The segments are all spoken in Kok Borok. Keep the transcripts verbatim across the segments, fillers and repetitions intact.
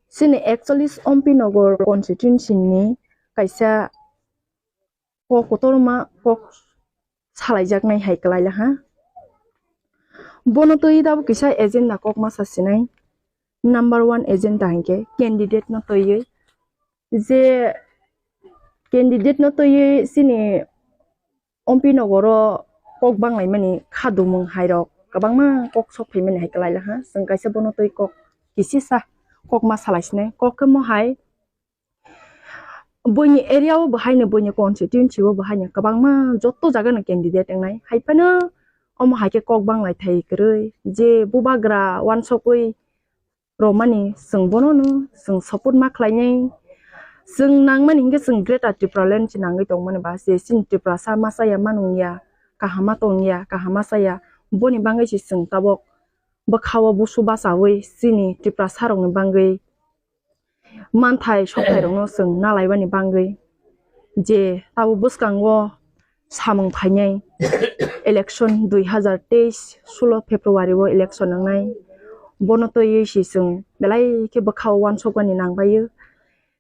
Chini ekchollis Ompi Nogor constituency ni kaisa kok kotorma kok salaijaknai hai kwlai laha. Bono twi tabuk kisa agenda kok ma sa sinai. Number one agenda hinkhe candidate no twiwi, je candidate no twiwi chini Ompi Nogoro kok banglaimani khadumung hairok kwbangma kok sok phaimani hai kwlai laha. Chwng kaisa bono twi kok kisisa kok ma salai sinai. Kok khe mo hai buini area o bo haino, buini constituency o bo haino kwbangma joto jaga no candidate wngnai. Hai phano omo hai khe kok banglai thai kwrwi, je bubagra uansukwi romani chwng bono no chwng support ma khlainai. Chwng nangmani hinkhe chwng Greater Tipraland se nangwi tongmani ba, je chini Tiprasa ma chaya ma nungya, kaham ma tongya, kaham ma chaya, boni bangwi se chwng tabok bwkha o busu bachawi chini Tiprasa rokni bangwi manthai sokthai rokno chwng nalaibani bangwi, je tabuk bwskango samung phainai election dui hazar teis sulo February o election wngnai, bono twiwi se chwng belai khe bwkha o uansukmani nangbaio.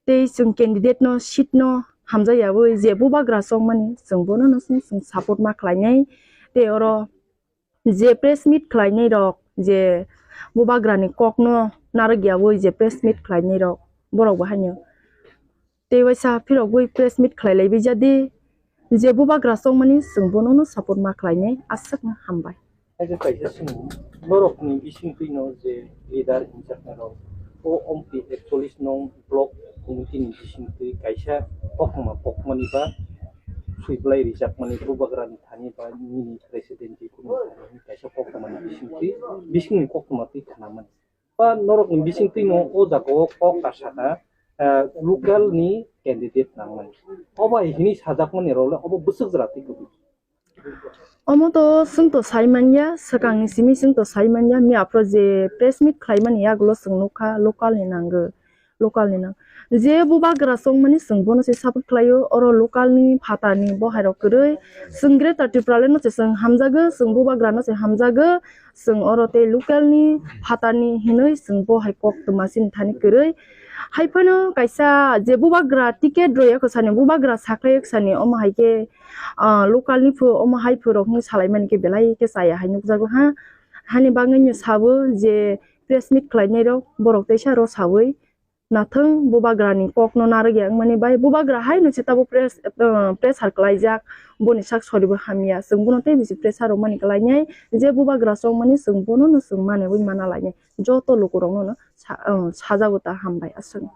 Tei chwng candidate no seat no hamjakyawi je bubagra chongmani chwng bono no chwng support ma khlainai. Tei oro je press meet khlainai rok, je bubagrani kokno narwkyawi je press meet khlainai rok, borok bo haino tei waisa phirogwi press meet khlai lai bijadi, je bubagra chongmani chwng bono no support ma khlainai. Aswkno hambai. Kaisa kaisa swngo, norokni bisingtwi no je leader hinjaknai rok, o Ompi ekchollis nong block committee ni bisingtwi kaisa koktwma kokmani ba swiblai rijakmani bubagrani thani ba nini president ni kunu thani kaisa koktwma ni bisingtwi, bisingni koktwma twi khnamani. Ba norokni bisingtwi no o jaga o kok ta sakha, ah, local ni candidate nangmani. Obo hai hini sajakmani rok le obo bwswk jora twi kwbwi. Omo to chwng to sai manya, swkangni simi chwng to sai manya, miya phuru je press meet khlaimani yagulo chwng nukha local ni nango, local ni nang. Je bubagra chongmani chwng bono se support khlaio, oro local ni phatar ni bo hai rok kwrwi, chwng Greater Tipraland no se chwng hamjago, chwng bubagra no se hamjago, chwng oro tei local ni phatar ni hinwi chwng bo hai koktwma chini thani kwrwi. Hai phano kaisa je bubagra ticket royakho sani, bubagra sakhlaiyakho sani, omo hai khe, ah, local ni phu, omo hai phu rok hinwi salaimani khe belai khe chaya hai nukjago ha. Hani bagwi no sabo je press meet khlainai rok, borok teisa ro sawi nathwng bubagra ni kok no narwkya wngmani bai, bubagra hai no se tabuk press, ah, pressure khlaijak, boni sak sori bo hamya, chwng bono tei bisi pressure rwmani khlainai, je bubagra chongmani chwng bono no chwng manwi mana lainai, joto lukurok no no sa-, ah, sajago ta hambai aswk.